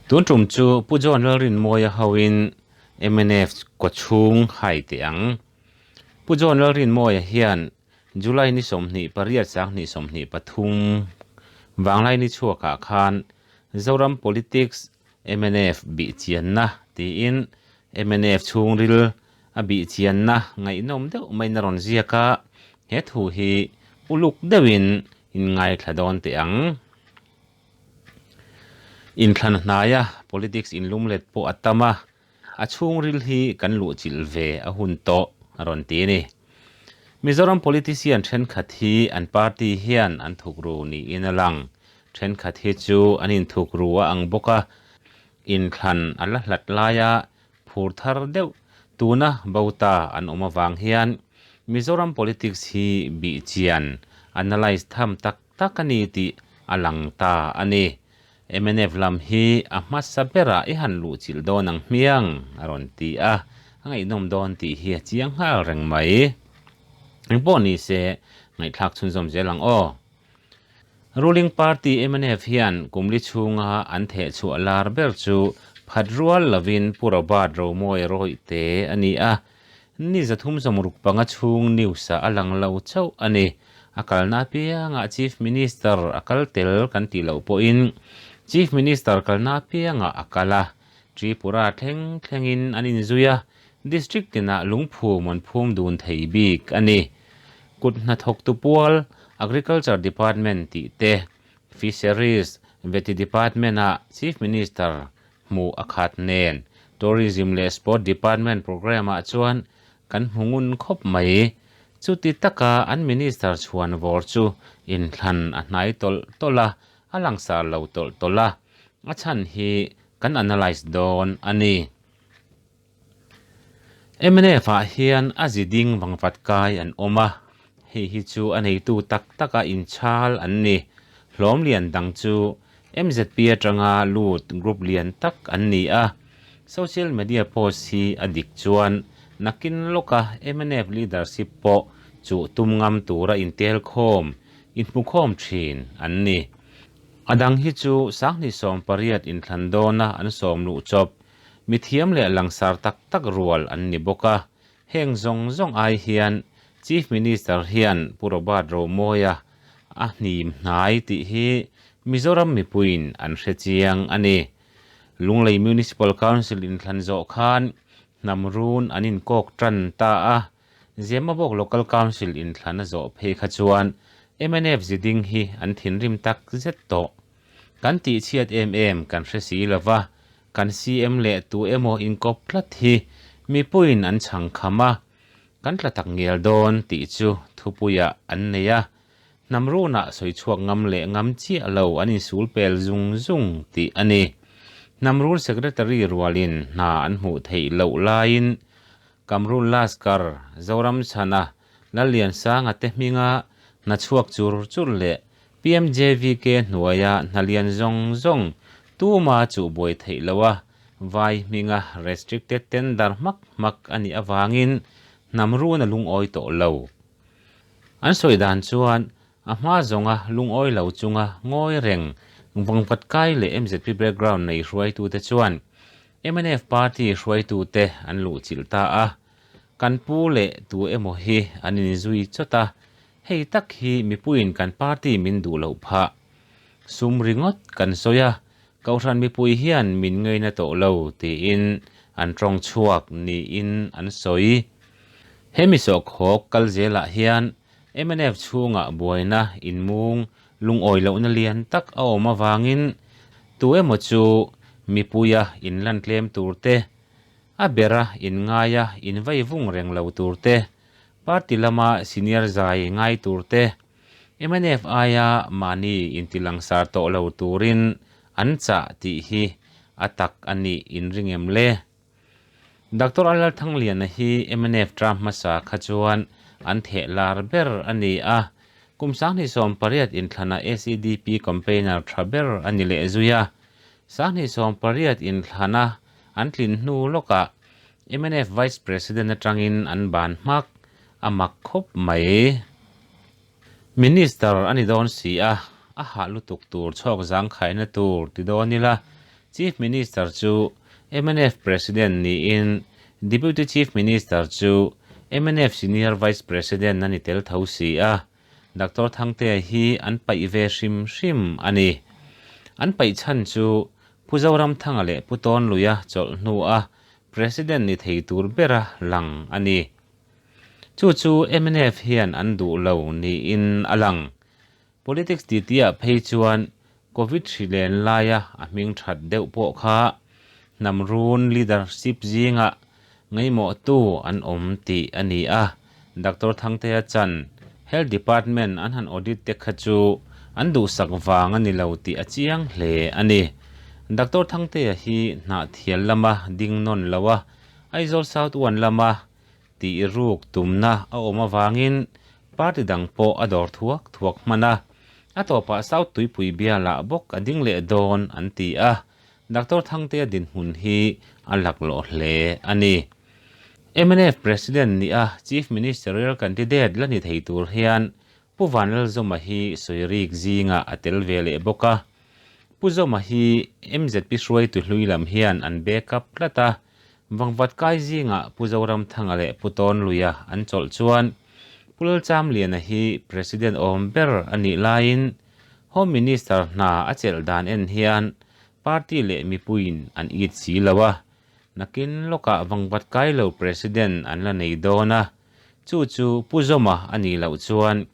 Tun tum chu Pu John Lalrinmawia hoin mnf kawchhung hai teh ang. Pu John Lalrinmawia hian July ni 28 2023 vanglai ni chhuakah khan Zoram Politics mnf bihchianna tiin mnf chhungril a bihchianna ngaihnawm deuh maiin a rawn ziak a, he thu hi uluk deuhin inngaithla dawn teh ang. Inthlan hnaia politics inlumlet pawh a tam a, a chhungril hi kan luhchilh ve a hun tawh a rawn ti a ni. Mizoram politician thenkhat hi an party hian an thukru niin a lang. Thenkhat hi chu an inthukru a ang bawk a, inthlan a la hlat laia phur thar deuh tuna bo ta an awm avang hian Mizoram politics hi bihchian, analyse, tham tak tak a ni tih a lang ta a ni. Mnf lam hi a hmasa berah i han luhchilh dawn ang hmiang, a rawn ti a, a ngaihnawm dawn tih hi a chiang nghal reng mai. Engpawh ni se, ngaihthlak chhunzawm zel ang aw. Ruling party mnf hian kumli chhunga an thehchhuah lar ber chu phat rual lovin Pu Robert Romawia rawihte a ni a, ni 365 chhung news-ah a lang lo chauh a ni. A kalna apiangah Chief Minister a kal tel kan tih loh pawhin Chief Minister kalna apiangah a kal a, Tripura thleng thlengin an inzui a, District tinah lungphum an phum dun thei bik a ni. Kut hnathawktu pual, Agriculture Department tih te, Fisheries, Vety Department-ah Chief Minister hmuh a khat nen, Tourism leh Sport Department programme-ah chuan kan hmu ngun khawp mai. Chuti taka an Minister chhuan vawr chu inthlan a hnai tawlh tawlh a, a langsar lo tawlh tawlh a, a chhan hi kan analyse dawn a ni. Mnf ah hian a zi ding vangvat kai an awm a, hei hi chu a neitu tak taka inchhal an ni. Hlawm lian dang chu mzp atanga lut group lian tak an ni a, social media post hi a dik chuan nakin lawka mnf leadership pawh chuh tum ngam tura intelkhawm, inhmukhawm thin an ni. A dang hi chu 2018 inthlan dawna an sawm luh chawp Mithiam leh langsar tak tak rual an ni bawk a, heng zawng zawng ai hian Chief Minister hian Pu Robert Romawia a hnim hnai tih hi Mizoram mipuiin an hre chiang a ni. Lunglei Municipal Council inthlan zawh khan hnam run an inkawk tan ta a, Zemabawk Local Council inthlan a zawh phei kha chuan mnf ziding hi an thinrim tak zet tawh. Kan tihchhiat em em kan hre si lo va, kan CM leh tu emaw inkawp tlat hi mipuiin an chhang kham a, kan tla tak ngial dawn tih chu thupuiah an nei a, hnam runah sawi chhuak ngam leh ngam chiah lo an insul pel zung zung tih a ni. Hnam run Secretary rualin hna an hmuh theih loh laiin Kamrul Laskar, Zoramchhana, Lalliansanga te hminga hna chhuak chur chur leh PMJVK hnuaia hna lian zawng zawng tuma chuh buai theih loha vai hminga restricted tender hmak hmak a nih avangin hnam run a lungawi tawh lo. An sawi dan chuan a hma zawnga lungawi lo chunga ngawi reng vangvat kai leh mzp background nei hruaitute chuan mnf party hruaitute an luhchilh ta a, kan pu leh tu emaw hi an inzui chawt a, Hei tak hi mipuiin kan party min duh loh phah. Sum ringawt kan sawi a, Kohhran mipui hian min ngaina tawh lo tiin an tawng chhuak niin an sawi. He mi sawhkhawk kal zelah hian mnf chhungah buaina inmung lungawi lohna lian tak a awm avangin tu emaw chu mipuia inlan tlem tur te, a bera inngaia invaivung reng lo tur te, Party lama senior zai ngai tur te, mnf aia mahni inti langsar tawh lo turin an chah tih hi a tak a nih inring em le? Doctor Lalthangliana hi mnf term hmasa kha chuan an theh lar ber a ni a, kum 2018 inthlana SEDP campaigner tha ber a ni leh zui a, 2018 inthlana an tlin hnu lawkah Mnf Vice President atangin an ban hmak a mak khawp mai. Minister a ni dawn si a, a hah lutuk tur chhawk zangkhaina tur ti dawn ila. Chief Minister chu mnf President niin Deputy Chief Minister chu mnf Senior Vice President a ni tel tho si a. Doctor Thangtea hi an paih ve hrim hrim a ni. An paih chhan chu Pu Zoramthanga leh Pu Tawnluia chawlh hnua President ni thei tur bera lang a ni. Chu chu mnf hian an duh lo niin a lang. Politics titiah phei chuan Covid hri len laia a hming that deuh pawh kha hnam run leadership zingah ngaimawhtu an awm tih a ni a. Doctor Thangtea chan Health Department an han audit te kha chu an duhsak vang a ni lo tih a chiang hle a ni. Doctor Thangtea hi hnahthial lama ding nawn lo a, Aizawl South One lama tih ruk tumna a awm avangin party dang pawh a dawr thuak thuak hman a, a tawpah South Tuipui bialah bawk a ding leh dawn an ti a, Doctor Thangtea dinhmun hi a laklawh hle a ni. Mnf President nih a Chief Ministerial candidate la ni thei tur hian Pu Vanlalzawma hi sawirik zingah a tel ve leh bawk a, Pu Zawma hi MZP hruaitu hlui lam hian an backup tlat a, Vangvat kai zingah Pu Zoramthanga leh Pu Tawnluia an chawlh chuan Pu Lalchamliana hi President awm ber a nih laiin Home Minister hna a chelh dan en hian party leh mipuiin an it si lo a, nakin lawkah Vangvat kai lo President an la nei dawn a, chu chu Pu Zawma a nih loh chuan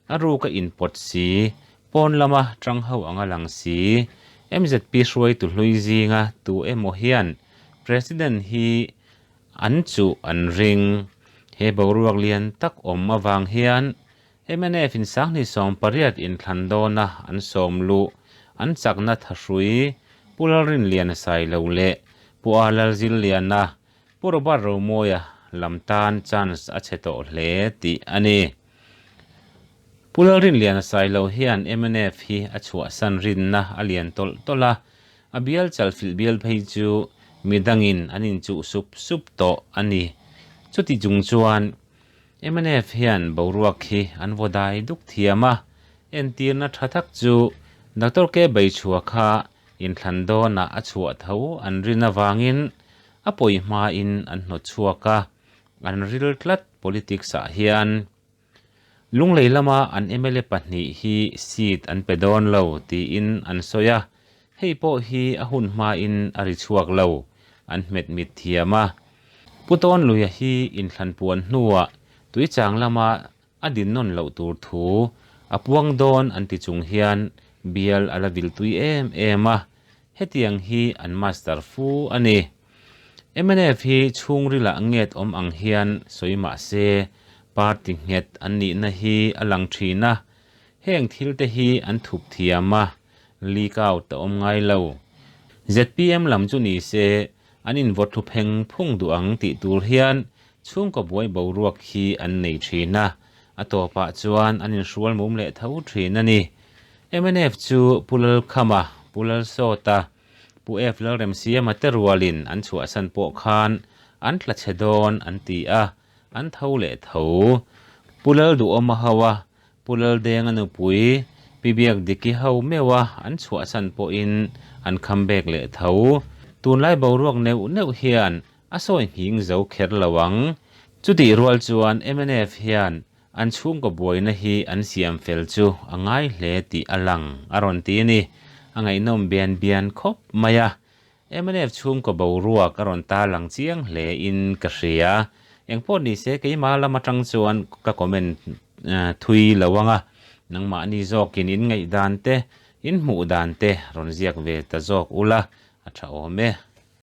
a ruka inpawt si, pawn lama tang ho anga lang si, MZP hruaitu hlui zinga tu emaw hian President hi an chuh an ring. He boruak lian tak awm avang hian mnf in 28 inthlan dawna an sawm luh an chakna thahrui Pu Lalrinliana Sailo leh Pu A Lalzilliana, Pu Robert Romawia lam tan chance a chhe tawh hle tih a ni. Pu Lalrinliana Sailo hian mnf hi a chhuahsan rinna a lian tawlh tawlh a, a bial chalfilh bial phei chu midangin an inchuh sup sup tawh a ni. Chuti chung chuan mnf hian boruak hi an vaw dai duk thiam a, entirna tha tak chu Doctor K Beichhua kha inthlan dawnah a chhuah tho an rin avangin a pawi hmain an hnawt chhuak a, an ril tlat politics ah hian. Lunglei lama an mla pahnih hi seat an pe dawn lo tiin an sawi a, hei pawh hi a hun hmain a ri chhuak lo, an hmet mit thiam a. Pu Tawnluia hi inthlan puan hnuah Tuichang lama a din nawn loh tur thu a puang dawn an ti chung hian bial a la vil tui em em a, hetiang hi an master fu a ni. Mnf hi chhungrilah nget awm ang hian sawi mah se party nghet an nihna hi a lang thin a, heng thil te hi an thup thiam a, leak out a awm ngai lo. Zpm lam chu ni se an invawthlu pheng phung duh ang tih tur hian chhungkaw buai boruak hi an nei thin a, a tawpah chuan an inhrual mum leh tho thin a ni. Mnf chu Pu Lalkhama, Pu Lalsawta, Pu F Lalremsiama te rualin an chhuahsan pawh khan an tla chhe dawn an ti a, an tho leh tho. Pu Lalduhawma ho a, Pu Laldenga nupui Pi Biakdiki ho meuh a an chhuahsan pawhin an comeback leh tho. Tunlai boruak neuh neuh hian a sawi nghing zo kher lo ang. Chutih rual chuan mnf hian An chhungkaw buaina hi an siam fel chu a ngai hle tih a lang a rawn ti a ni. A ngaihnawm bian bian khawp mai a. Mnf chhungkaw boruak a rawn ta lang chiang hle in ka hria. Engpawh ni se keimah lam atang chuan ka comment thui lo ang a, nangmahni zawkin in ngaihdan te, in hmuh dan te rawn ziak ve ta zawk ula a tha awm e.